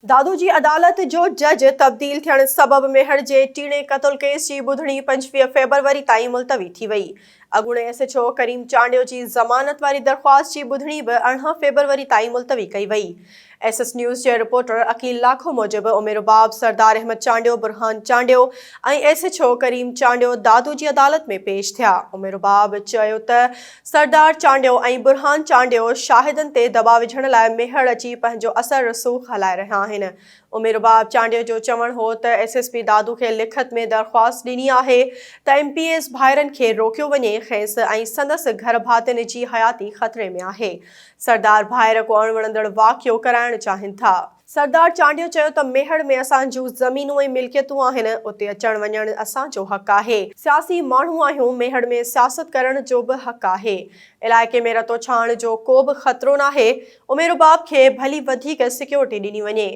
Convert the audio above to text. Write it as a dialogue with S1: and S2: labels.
S1: دادو جي عدالت جو جج تبديل ٿيڻ سبب ميهڙ جي ٽيڻي قتل ڪيس جي ٻڌڻي 25 فيبروري تائين ملتوي ٿي وئي. اڳوڻي S H O Karim Chandio جي ضمانت واري درخواست جي ٻڌڻي به 18 فيبروري تائين ملتوي ڪئي وئي. ايس ايس نيوز جي رپورٽر عقيل لاکو موجب ام رباب Sardar Ahmed Chandio, Burhan Chandio ۽ S H O Karim Chandio Dadu جي عدالت ۾ پيش ٿيا. ام رباب چيو ته سردار چانڊيو ۽ برهان چانڊيو شاهدن تي دٻاء وجهڻ لاء ميهڙ اچي پنهنجو اثر رسوخ هلائي رهيا آهن. ام رباب چانڊيو جو چوڻ هو ته ايس ايس پي دادو کي لکت ۾ درخواست ڏني آهي ته ايم پي ايز ڀائرن کي روڪيو وڃي، کيس ۽ سندس گهر ڀاتين جي حياتي خطري ۾ آهي. سردار ڀائر ڪو اڻوڻندڙ واقعو ڪرائڻ چاهين ٿا. سردار چانڊيو چيو ته ميهڙ ۾ اسان جون زمينون ۽ ملڪيتون آهن، اتي اچڻ وڃڻ اسان جو حق آهي، سياسي ماڻهو آهيون، ميهڙ ۾ سياست ڪرڻ جو به حق آهي، علائقي ۾ رتوڇاڻ جو ڪو به خطرو ناهي، اميرباب کي ڀلي وڌيڪ سيڪيورٽي ڏني وڃي.